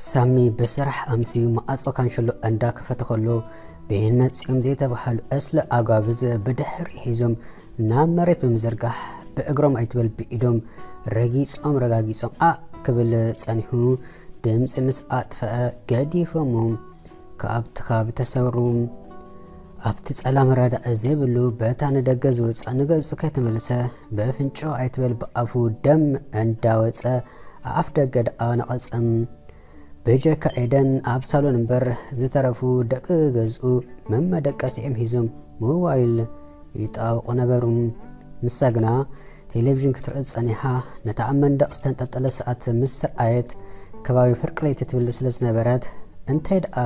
ሳሚ ብስራሕ ኣምስዩ ማዕጾ ካንሸሎ እንዳከፈተ ከሎ፣ በየን መጺኦም ዘይተባህሉ እስለ ኣጓብዝ ብድሕሪ ሒዞም ናብ መሬት ብምዝርጋሕ፣ ብእግሮም ኣይትበል ብኢዶም ረጊጾም ረጋጊጾም ኣእ ክብል ጸኒሑ፣ ድምጺ ምስ ኣጥፈአ ገዲፎሞ ካብቲ ከባቢ ተሰውሩ። ኣብቲ ጸላም ረዳኢ ዘይብሉ በታ ንደገ ዝወጽእ ንገጹ ከይተመልሰ፣ ብኣፍንጫኡ ኣይትበል ብኣፉ ደም እንዳወጸ ኣፍ ደገ ደኣ ነቐጸም። ብጀካ ኤደን ኣብ ሳሎን እምበር ዝተረፉ ደቂ ገዝኡ መመደቀሲኦም ሒዞም ሞባይል ይጣወቑ ነበሩ። ንሳ ግና ቴሌቪዥን ክትርኢ ጸኒሓ፣ ነታ ኣብ መንደቕ ዝተንጠልጠለ ሰዓት ምስ ረኣየት፣ ከባቢ ፍርቂ ለይቲ ትብል ስለ ዝነበረት፣ "እንታይ ደኣ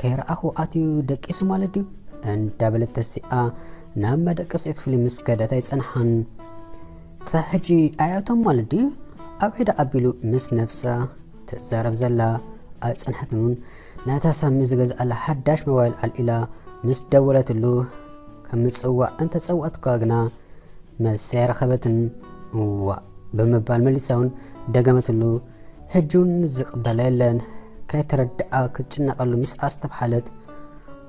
ከይረኣኹ ኣትዩ ደቂሱ ማለት ድዩ?" እንዳበለት ተሲኣ ናብ መደቀሲ ክፍሊ ምስ ከደት ኣይጸንሓን። "ክሳብ ሕጂ ኣይኣቶም ማለት ድዩ? ኣበይ ደኣ ኣቢሉ?" ምስ ነብሳ ትዛረብ ዘላ ኣይጸንሐትን እውን። ነታ ሳሚ ዝገዝኣላ ሓዳሽ ሞባይል ኣልዒላ ምስ ደወለትሉ፣ "ከም ምጽዋዕ እንተጸዋዕትኳ ግና መልሲ ኣይረኸበትን። እዋእ" ብምባል መሊሳ እውን ደገመትሉ። ሕጂ እውን ዝቕበላ የለን። ከይተረድኣ ክትጭነቐሉ ምስ ኣስተብሓለት፣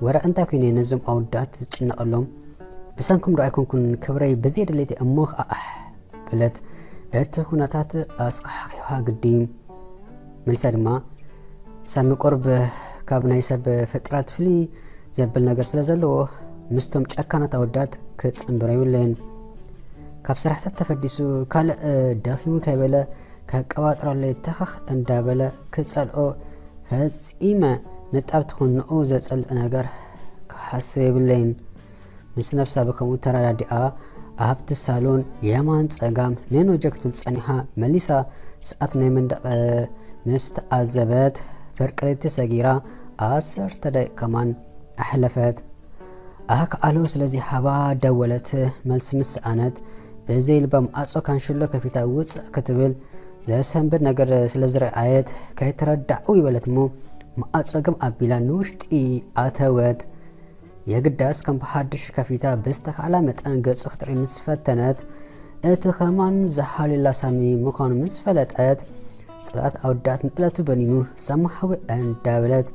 "ወረ እንታይ ኮይነ ነዞም ኣወዳት ዝጭነቐሎም? ብሰንኩም ዶ ኣይኮንኩን ክብረይ ብዘየድሌት እሞ ኸዓ ኣሕ" በለት። እቲ ኩነታት ኣስካሕኪዋ ግዲ። መሊሳ ድማ፣ "ሳሚ ቁርብ ካብ ናይ ሰብ ፍጥረት ፍልይ ዘብል ነገር ስለ ዘለዎ፣ ምስቶም ጨካናት ኣወዳት ክጽንብሮ የብለይን። ካብ ስራሕታት ተፈዲሱ ካልእ ደኺሙ ከይበለ ከቀባጥረለይ ተኸኽ እንዳበለ ክጸልኦ ፈጺመ ንጣብ ትኹን ንኡ ዘጸልእ ነገር ክሓስብ የብለይን።" ምስ ነብሳ ብከምኡ ተረዳዲኣ ኣብቲ ሳሎን የማን ጸጋም ነኖጀ ክትብል ጸኒሓ፣ መሊሳ ሰዓት ናይ መንደቕ ምስ ተዓዘበት፣ ፍርቂ ለይቲ ሰጊራ ዓሰርተ ደቂቕ ከማን ኣሕለፈት። ኣክኣሎ ስለዚ ሃባ ደወለት፣ መልሲ ምስ ሰኣነት፣ ብዘይ ልባ ማዕጾ ካንሽሎ ከፊታ ውጽእ ክትብል ዘሰንብድ ነገር ስለ ዝረኣየት፣ "ከይተረዳዕኩ" ይበለት እሞ፣ ማዕጾ ግም ኣቢላ ንውሽጢ ኣተወት። የግዳስ ከም ብሓድሽ ከፊታ ብዝተኻእላ መጠን ገጹ ክትርኢ ምስ ፈተነት፣ እቲ ከማን ዝሓልየላ ሳሚ ምዃኑ ምስ ፈለጠት፣ ጽልኣት ኣወዳት ንጥለቱ በኒኑ ሳሚ ሓወይ እንዳበለት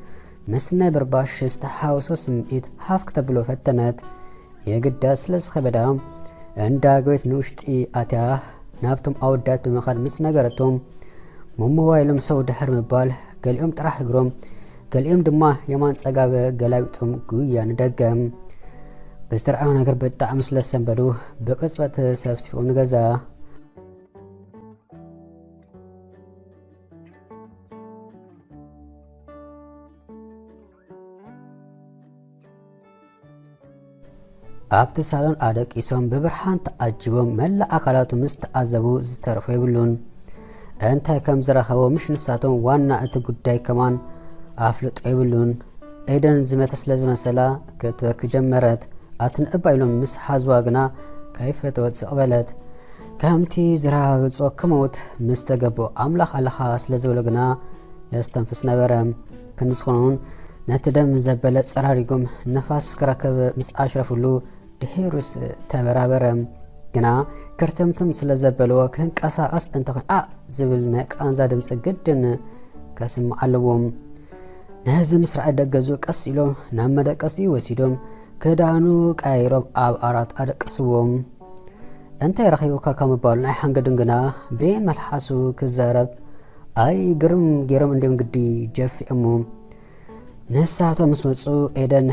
ምስ ናይ ብርባሽ ዝተሓወሶ ስምዒት ሃፍ ክተብሎ ፈተነት። የግዳስ ስለ ዝኸበዳ እንዳገወት ንውሽጢ ኣትያ ናብቶም ኣወዳት ብምኻድ ምስ ነገረቶም፣ መሞባይሎም ሰው ድሕር ምባል፣ ገሊኦም ጥራሕ እግሮም፣ ገሊኦም ድማ የማን ጸጋም ገላቢጦም ጉያ ንደገም። ብዝተረኣዮ ነገር ብጣዕሚ ስለ ዝሰንበዱ፣ ብቅጽበት ሰፍሲፎም ንገዛ። ኣብቲ ሳሎን ኣደቂሶም ብብርሃን ተዓጂቦም መላእ ኣካላቱ ምስ ተዓዘቡ ዝተረፎ የብሉን። እንታይ ከም ዝረኸቦ ምሽ ንሳቶም ዋና እቲ ጉዳይ ከማን ኣፍልጦ የብሉን። ኤደን ዝመተ ስለ ዝመሰላ ክትበኪ ጀመረት። ኣትንእባ ኢሎም ምስ ሓዝዋ ግና ከይፈተወት ስቕ በለት። ከምቲ ዝረጋገጾ ክመውት ምስ ተገብኦ ኣምላኽ ኣለኻ ስለ ዝበሎ ግና የስተንፍስ ነበረ። ክንዲ ዝኾነ እውን ነቲ ደም ዘበለ ጸራሪጎም ነፋስ ክረክብ ምስ ኣሽረፍሉ ድሒሩስ ተበራበረ። ግና ክርትምትም ስለ ዘበልዎ ክንቀሳቐስ እንተኾይኑ ኣእ ዝብል ናይ ቃንዛ ድምጺ ግድን ከስምዕ ኣለዎም። ነዚ ምስ ረኣዩ ደገ ገዝኡ ቀስ ኢሎም ናብ መደቀሲኡ ወሲዶም ክዳኑ ቀያይሮም ኣብ ዓራት ኣደቀስዎም። እንታይ ረኺቡካ ካብ ምባሉ ናይ ሓንገዱን ግና ብመልሓሱ ክዛረብ ኣይ ግርም ገይሮም እንድዮም ግዲ ጀፊኦሞ። ንሳቶም ምስ መጹ ኤደን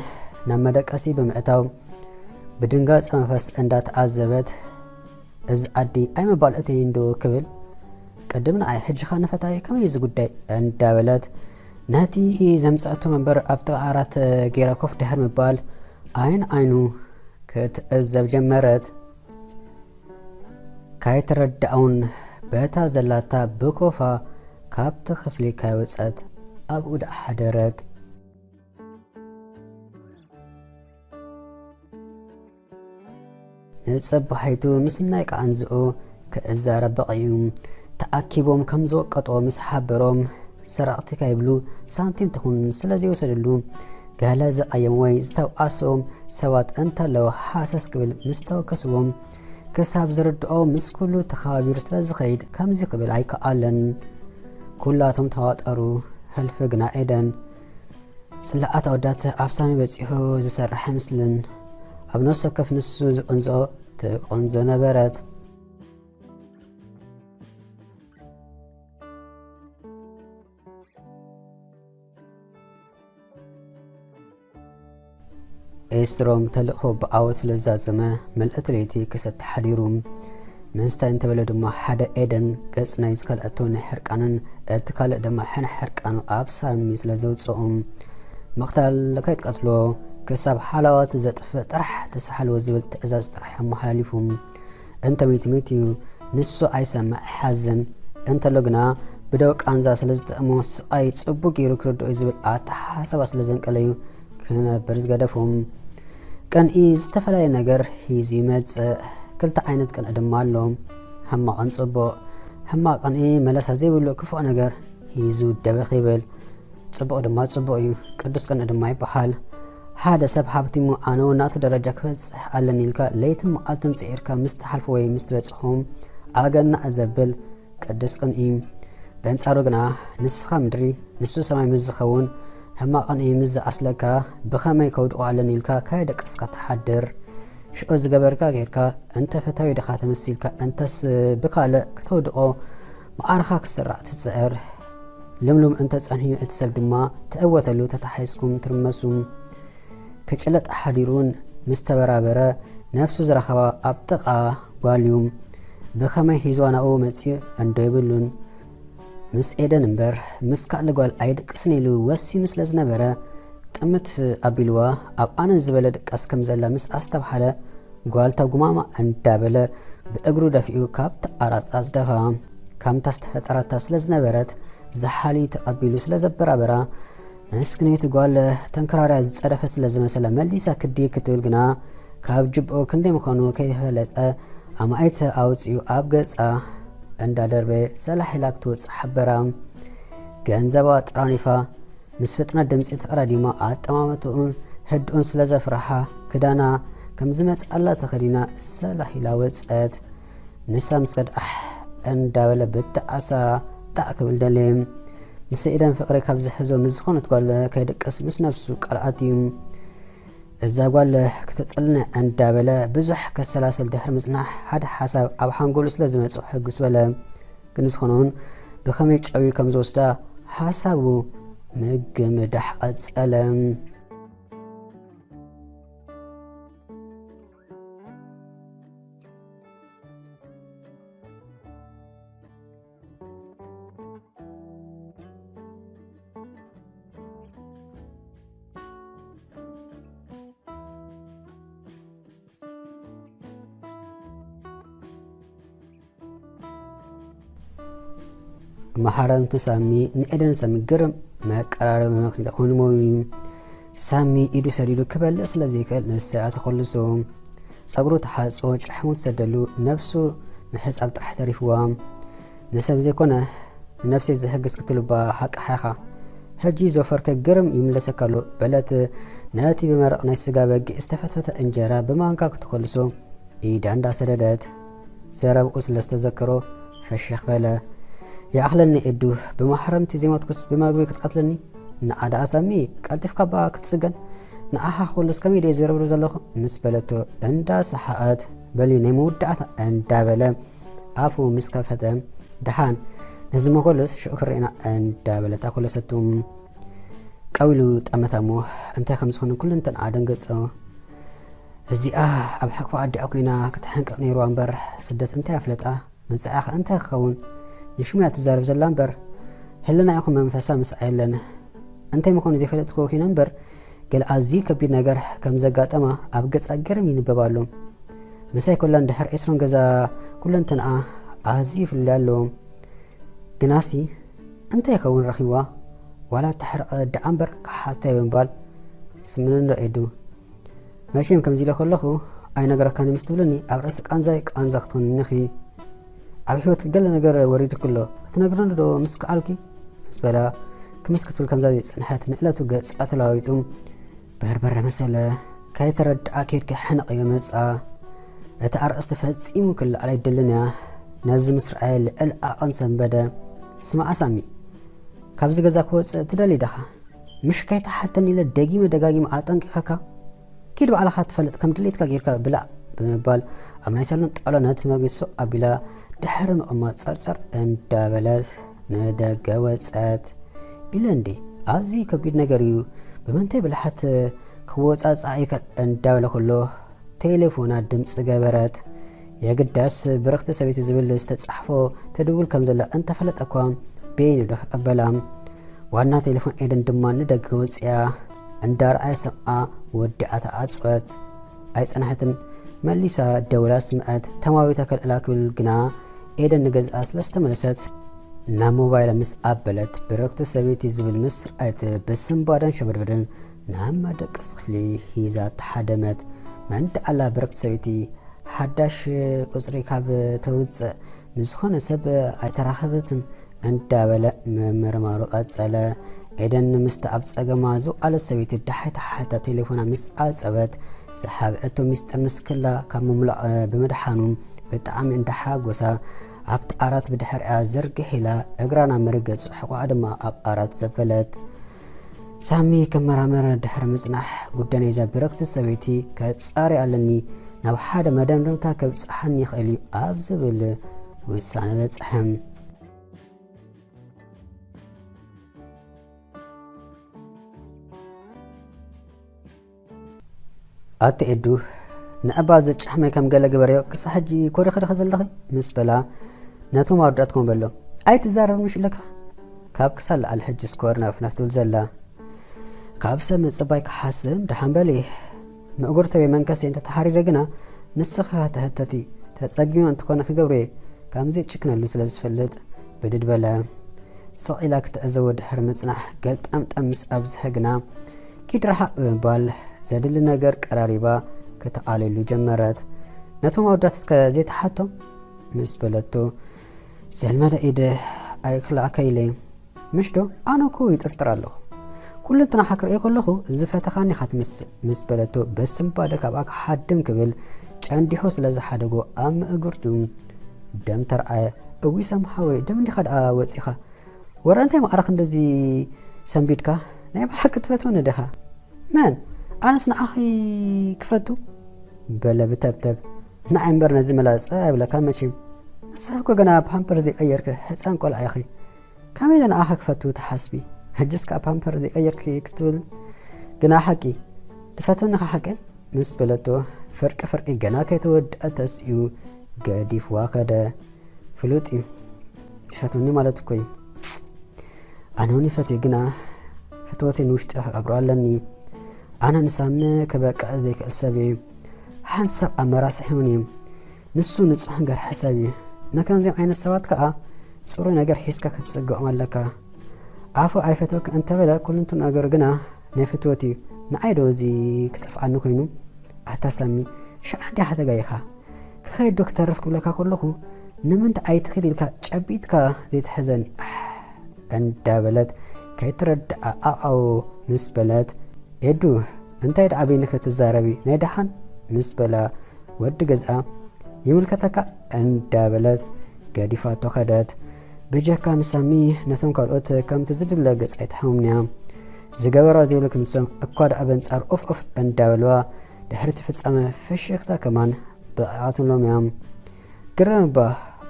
ናብ መደቀሲ ብምእታው ብድንጋጸ መንፈስ እንዳተዓዘበት፣ "እዚ ዓዲ ኣይመባልዕትን እንዶ?" ክብል፣ "ቅድም ንዓይ ሕጂ ኸ ንፈታዊ ከመይ እዚ ጉዳይ?" እንዳበለት ነቲ ዘምጸእቶ መንበር ኣብ ጥቓ ዓራት ገይራ ኮፍ ድሕር ምባል ዓይን ዓይኑ ክትዕዘብ ጀመረት። ካይተረዳኡን በታ ዘላታ ብኮፋ ካብቲ ክፍሊ ካይወጸት ኣብኡ ደኣ ሓደረት። ንጸባሒቱ ምስ ናይ ቃንዝኡ ክእዛረብ በቒዩ። ተኣኪቦም ከም ዝወቀጥዎ ምስ ሓበሮም፣ ሰረቕቲ ከይብሉ ሳንቲም ትኹን ስለ ዘይወሰድሉ፣ ገለ ዝቐየም ወይ ዝተብኣሶም ሰባት እንተለዉ ሃሰስ ክብል ምስ ተወከስዎም፣ ክሳብ ዝርድኦ ምስ ኩሉ ተኸባቢሩ ስለ ዝኸይድ ከምዚ ክብል ኣይከኣለን። ኩላቶም ተዋጠሩ። ሕልፊ ግና ኤደን ጽላኣት ኣወዳት ኣብ ሳሚ በጺሑ ዝሰርሕ ኣይመስልን። ኣብ ነፍሲ ወከፍ ንሱ ዝቕንዞ ትቕንዞ ነበረት። ኤስትሮም ተልእኾ ብዓወት ስለ ዝዛዘመ፣ ምልእቲ ለይቲ ክሰቲ ሓዲሩ። ምስታይ እንተበለ ድማ፣ ሓደ ኤደን ገጽ ናይ ዝከልኣቶ ናይ ሕርቃንን፣ እቲ ካልእ ድማ ሕነ ሕርቃኑ ኣብ ሳሚ ስለ ዘውጽኦም፣ ምቕታል ከይትቀትሎ፣ ክሳብ ሓላዋቱ ዘጥፍእ ጥራሕ ተሳሓልዎ ዝብል ትእዛዝ ጥራሕ ኣመሓላሊፉ። እንተ ሚቲ ሚቲ እዩ፣ ንሱ ኣይሰምዕ፣ ይሓዝን እንተሎ ግና፣ ብደው ቃንዛ ስለ ዝጥዕሞ፣ ስቓይ ጽቡቕ ገይሩ ክርድኦ እዩ ዝብል ኣተሓሳስባ ስለ ዘንቀለዩ ክነብር ዝገደፎም። ቅንኢ ዝተፈላለየ ነገር ሒዙ ይመጽእ። ክልተ ዓይነት ቅንኢ ድማ ኣሎ፣ ሕማቕን ጽቡቕ። ሕማቕ ቅንኢ መለሳ ዘይብሉ ክፉእ ነገር ሒዙ ደበኽ ይብል። ጽቡቕ ድማ ጽቡቕ እዩ፣ ቅዱስ ቅንኢ ድማ ይበሃል። ሓደ ሰብ ሃብቲሙ፣ ኣነ እውን ናቱ ደረጃ ክበጽሕ ኣለኒ ኢልካ ለይትን መዓልትን ጽዒርካ ምስ ትሓልፎ ወይ ምስ ትበጽሖም፣ ኣገናዕ ዘብል ቅዱስ ቅንኢ። በንጻሩ ግና፣ ንስኻ ምድሪ፣ ንሱ ሰማይ ምስ ዝኸውን፣ ሕማቕ ቅንኢ ምስ ዝዓስለካ፣ ብኸመይ ከውድቖ ኣለኒ ኢልካ ካይደቀስካ ትሓድር። ሽዑ ዝገበርካ ጌርካ፣ እንተ ፈታዊ ድኻ ተመሲልካ፣ እንተስ ብኻልእ ከተውድቖ፣ መዓርኻ ክስራዕ ትጽዕር። ልምሉም እንተ ጸንሕዩ፣ እቲ ሰብ ድማ ትዕወተሉ፣ ተታሒዝኩም ትርመሱ። ክጭለጥ ሓዲሩን ምስ ተበራበረ፣ ነብሱ ዝረኸባ ኣብ ጥቓ ጓል እዩ። ብኸመይ ሒዝዋ ናብኡ መጺኡ እንዶ የብሉን። ምስ ኤደን እምበር፣ ምስ ካልእ ጓል ኣይድቅስን ኢሉ ወሲኑ ስለ ዝነበረ፣ ጥምት ኣቢልዋ፣ ኣብ ኣነ ዝበለ ድቃስ ከም ዘላ ምስ ኣስተብሃለ፣ ጓልታ ጉማማ እንዳበለ ብእግሩ ደፊኡ ካብቲ ኣራጻ ዝደፋ። ከምታ ዝተፈጠረታ ስለ ዝነበረት፣ ዝሓሊ ተቐቢሉ ስለ ዘበራበራ፣ ምስክነይቲ ጓል ተንከራርያ ዝጸደፈት ስለ ዝመሰላ፣ መሊሳ ክዲ ክትብል ግና፣ ካብ ጅብኡ ክንደይ ምዃኑ ከይፈለጠ፣ ኣማኢት ኣውጺኡ ኣብ ገጻ እንዳደርበየ ሰላሕ ኢላ ክትወጽእ ሓበራ። ገንዘባ ጠራኒፋ፣ ምስ ፍጥነት ድምጺ ተቐዳዲማ፣ ኣጠማምትኡን ህድኡን ስለ ዘፍርሓ፣ ክዳና ከም ዝመጽኣላ ተኸዲና ሰላሕ ኢላ ወጸት። ንሳ ምስ ከድኣሕ እንዳበለ ብጣዕሳ ጣዕ ክብል ደለየ። ምስ ኢደን ፍቕሪ ካብ ዝሕዞ ምስ ዝኾነት ጓል ከይድቅስ ምስ ነብሱ ቃል ኣትዩ። እዛ ጓል ክትጽልነ እንዳበለ ብዙሕ ከሰላስል ድሕሪ ምጽናሕ፣ ሓደ ሓሳብ ኣብ ሓንጎሉ ስለ ዝመጽኦ ሕጉስ በለ። ግን ዝኾነ እውን ብኸመይ ጨውዩ ከም ዝወስዳ ሓሳቡ ምግምዳሕ ቀጸለ። መሓረምቲ ሳሚ ንኤደን ሳሚ ግርም መቀራረቢ መክኒታ ኮይኑዎም እዩ። ሳሚ ኢዱ ሰዲዱ ክበልዕ ስለ ዘይክእል ንሳ እያ ተኾልሶ። ጸጉሩ ተሓጽቦ፣ ጭሕሙ ትሰደሉ፣ ነብሱ ምሕጻብ ጥራሕ ተሪፍዋ። ንሰብ ዘይኮነ ንነብሰይ ዝሕግዝ ክትብልባ ሓቅኻ ኢኻ። ሕጂ ዘወፈርከ ግርም ይምለሰካ ኣሎ በለት። ነቲ ብመረቕ ናይ ስጋ በጊዕ ዝተፈትፈተ እንጀራ ብማንካ ክትኾልሶ ኢዳ እንዳሰደደት፣ ዘረብኡ ስለ ዝተዘከሮ ፈሽኽ በለ። ይኣኽለኒ ኤዱ፣ ብማሕረምቲ ዘይሞትኩስ ብመግቢ ክትቀትለኒ? ንዓ ደኣ ሳሚ፣ ቀልጢፍካ እባ ክትጽገን። ንዓኻ ክኹልስ ከመይ ድየ ዝረብርብ ዘለኹ? ምስ በለቶ እንዳሰሓቐት፣ በሊ ናይ መወዳእታ እንዳበለ ኣፉ ምስ ከፈተ፣ ደሓን፣ ነዚ መኮለስ ሽዑ ክርኤና እንዳበለት ኣኮለሰቱ። ቀዊሉ ጠመታ እሞ እንታይ ከም ዝኾነ ኩልንተንኣ ደንገጸ። እዚኣ ኣብ ሕቕፊ ኣዲኣ ኮይና ክትሕንቅቕ ነይርዋ እምበር፣ ስደት እንታይ ኣፍለጣ? መጻኢኣ ኸ እንታይ ክኸውን? ንሽሙ እያ ትዛረብ ዘላ እምበር፣ ህልና ይኹን መንፈሳ ምስኣ የለን። እንታይ ምዃኑ ዘይፈለጥክዎ ኮይነ እምበር፣ ገለ ኣዝዩ ከቢድ ነገር ከም ዘጋጠማ ኣብ ገጻ ግርም ይንበብ ኣሎ። ምሳይ ኮላ እንድሕር ዒስራን ገዛ ኩለንተንኣ ኣዝዩ ይፍለ ኣሎ። ግናሲ እንታይ ይኸውን ረኺብዋ? ዋላ እተሕረቐ ደኣ እምበር ክሓታ ብምባል ስምንንዶ ኤዱ። መቸም ከምዚ ኢለ ከለኹ ኣይነግረካን ምስ ትብልኒ፣ ኣብ ርእሲ ቃንዛይ ቃንዛ ክትኮንኒ ኢኺ። ኣብ ህይወትኪ ገለ ነገር ወሪዱኪ ኣሎ፣ ክትነግርኒ ዶ ምስ ከኣልኪ? ምስ በላ፣ ክምስ ክትብል ከምዛ ዘይጸንሐት ንዕለቱ ገጻ ተለዋዊጡ በርበረ መሰለ። ከይተረድኣ ከይድኪ ሕንቕ ኢሉ መጻ። እቲ ኣርእስቲ ፈጺሙ ክለዓል ኣይደልን እያ። ነዚ ምስ ረኣየ ልዕል ዓቐን ሰንበደ። ስማዓ ሳሚ፣ ካብዚ ገዛ ክወፅእ ትደሊ ዲኻ? ምሽ ከይትሓተኒ ኢለ ደጊመ ደጋጊመ ኣጠንቂቐካ። ኪድ ባዕልኻ ትፈልጥ፣ ከም ድሌትካ ጌርካ ብላዕ ብምባል ኣብ ናይ ሳሎን ጣውላ ነቲ መግቢ ስቕ ኣቢላ ድሕሪ ምቕማጥ ጸርጸር እንዳበለት ንደገ ወጸት። ኢለ እንዴ፣ ኣዝዩ ከቢድ ነገር እዩ፣ ብምንታይ ብልሓት ክወጻጻእ ይክእል እንዳበለ ከሎ ቴሌፎና ድምጺ ገበረት። የግዳስ ብርኽቲ ሰበይቲ ዝብል ዝተጻሕፎ ትድውል ከም ዘላ እንተፈለጠ እኳ በይኑ ዶ ክቕበላ? ዋና ቴሌፎን ኤደን ድማ ንደገ ወጺኣ እንዳረኣየ ሰምዓ ወዲኣ ተዓጽወት። ኣይጸንሐትን፣ መሊሳ ደውላ ስምዐት። ተማዊታ ከልዕላ ክብል ግና ኤደን ንገዝኣ ስለ ዝተመለሰት ናብ ሞባይላ ምስ ኣበለት ብርኽቲ ሰበይቲ ዝብል ምስ ረኣየት ብስንባደን ሸበድበደን ናብ መደቀሲ ክፍሊ ሒዛ ተሓደመት። መን ደኣላ ብርኽቲ ሰበይቲ ሓዳሽ ቁጽሪ ካብ ተውጽእ ምስ ዝኾነ ሰብ ኣይተራኸበትን እንዳበለ ምምርማሩ ቀጸለ። ኤደን ምስታ ኣብ ጸገማ ዝውዓለት ሰበይቲ ደሓይ ተሓታ ቴሌፎና ምስ ዓጸወት ዝሓብአቶ ሚስጥር ምስ ክላ ካብ ምምላቕ ብምድሓኑ ብጣዕሚ እንዳሓጎሳ ኣብቲ ዓራት ብድሕሪኣ ዝርግሕ ኢላ እግራ ናብ መሬት ገጹ ሕቖኣ ድማ ኣብ ዓራት ዘበለት። ሳሚ ክመራመር ድሕሪ ምጽናሕ፣ ጉዳይ ናይዛ ብርኽቲ ሰበይቲ ከጻሪ ኣለኒ፣ ናብ ሓደ መደምደምታ ከብጽሓኒ ይኽእል እዩ ኣብ ዝብል ውሳነ በጽሐ። ኣቲ ኤዱ፣ ንኣባ ዘጫሕመ ከም ገለ ግበርዮ፣ ክሳዕ ሕጂ ኮሪኺ ዲኺ ዘለኺ? ምስ በላ፣ ነቶም ኣወዳትኩም በሎ፣ ኣይትዛረብ ምሽ ኢለካ? ካብ ክሳብ ለዓል ሕጂ ስኮር ናፍ ናፍ ትብል ዘላ። ካብ ሰብ ምጽባይ ክሓስም ደሓን በሊ። ምእጉር ተበይ መንከሰይ እንተተሓሪረ ግና ንስኺ ኢኻ ትሕተቲ። ተጸጊሙ እንተኾነ ክገብሮ እየ። ከምዚ ጭክነሉ ስለ ዝፈልጥ ብድድ በለ። ስቕ ኢላ ክትዕዘቦ ድሕሪ ምጽናሕ ገልጠምጠም ምስ ኣብዝሐ ግና ኪድ ረሓቕ ብምባል ዘድሊ ነገር ቀራሪባ ከተቓልሉ ጀመረት። ነቶም ኣወዳት እስከ ዘይትሓቶም? ምስ በለቶ ዘልመደ ኢደ ኣይክልኣካ ኢለ። ምሽ ዶ? ኣነ እኮ ይጥርጥር ኣለኹ። ኩሉ እንትናኻ ክርእዮ ከለኹ ዝፈተኻኒ ኢኻ ትመስል፣ ምስ በለቶ በስንባደ ካብኣ ክሓድም ክብል ጨንዲሑ ስለ ዝሓደጎ ኣብ ምእግርቱ ደም ተርኣየ። እዊ ሰም ሓወይ፣ ደም እንዲኻ ደኣ ወጺኻ? ወረ እንታይ ማዕረ ክንደዚ ሰንቢድካ? ናይ ብሓቂ ትፈትወኒ ዲኻ? መን? ኣነስ ንዓኺ ክፈቱ? በለ ብተብተብ። ንዓይ እምበር ነዚ መላጸ ኣይብለካን መቸም። ንስኺ እኮ ገና ፓምፐር ዘይቀየርኪ ህጻን ቆልዓ ኢኺ። ከመይ ኢለ ንዓኺ ክፈቱ ትሓስቢ? ሕጅስ ከኣ ፓምፐር ዘይቀየርኪ ክትብል ግና ሓቂ። ትፈትወኒ ኸ ሓቀይ? ምስ በለቶ ፍርቂ ፍርቂ ገና ከይተወድአ ተሲኡ ገዲፍዋ ከደ። ፍሉጥ እዩ። ይፈትወኒ ማለት እኮ እዩ። ኣነ እውን ይፈትዮ ግና ፍትወተይ ንውሽጢ ክቐብሮ ኣለኒ። ኣነ ንሳሚ ክበቅዕ ዘይክእል ሰብ እየ። ሓንሳብ ኣመራስሒውን እየ። ንሱ ንጹሕ ገርሒ ሰብ እዩ። ንከምዚኦም ዓይነት ሰባት ከኣ ጽሩይ ነገር ሒዝካ ክትጽግዖም ኣለካ። ኣፉ ኣይፈትወክን እንተበለ ኩልንቱ ነገሩ ግና ናይ ፍትወት እዩ። ንዓይ ዶ እዚ ክጠፍኣኒ ኮይኑ? ኣታ ሳሚ፣ ሽዓ እንዲኻ ተጋይኻ። ክኸይድ ዶ ክተርፍ ክብለካ ከለኹ ንምንታይ ኣይትኽድ ኢልካ ጨቢጥካ ዘይትሕዘኒ? ኣሕ፣ እንዳበለት ከይትረድኣ ኣኣዎ ምስ በለት፣ ኤዱ እንታይ ደኣ በይንኺ ትዛረቢ ናይ ደሓን? ምስ በላ ወዲ ገዝኣ ይምልከተካ እንዳበለት ገዲፋቶ ከደት። ብጀካ ንሳሚ ነቶም ካልኦት ከምቲ ዝድለ ገጽ ኣይትሃቦምንያ። ዝገበራ ዘይብሉ ክንሶም እኳ ደኣ በንጻር ኡፍ ኡፍ እንዳበልዋ ድሕሪ እቲ ፍጻመ ፍሽኽታ ከማን በቒዓትሎም እያ። ግርም እባ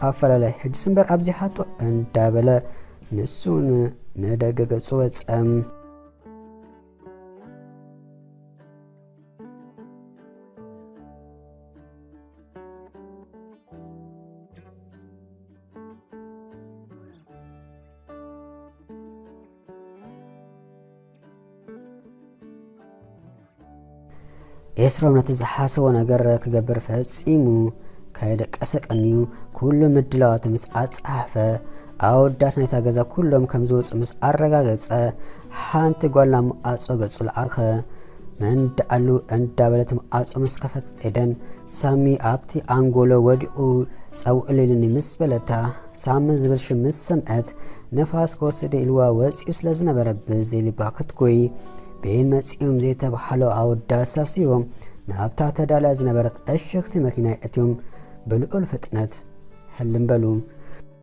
ኣፈላላይ ሕጅስ እምበር ኣብዚሓቶ እንዳበለ ንሱን ንደገ ገጹ ወጸ። ኤስሮም ነቲ ዝሓሰቦ ነገር ክገብር ፈጺሙ ከይደቀሰ ቀንዩ፣ ኩሉ ምድላዋቱ ምስ ኣጻሓፈ፣ ኣወዳት ናይታ ገዛ ኩሎም ከም ዝወጹ ምስ ኣረጋገጸ፣ ሓንቲ ጓል ናብ መዓጾ ገጹ ለኣኸ። መን ደኣሉ እንዳበለት መዓጾ ምስ ከፈተት ኤደን፣ ሳሚ ኣብቲ ኣንጎሎ ወዲቑ ጸውዕሉ ኢሉኒ ምስ በለታ፣ ሳሚ ዝብል ሽም ምስ ሰምዐት፣ ንፋስ ክወስድ ኢልዋ ወጺኡ ስለ ዝነበረ፣ ብዘይ ልባ ክትጎይ፣ በየን መጺኦም ዘይተባህሎ ኣወዳት ሰብሲቦም ናብታ ተዳልያ ዝነበረት ዕሽኽቲ መኪና የእትዮም ብልዑል ፍጥነት ሕልም በሉ።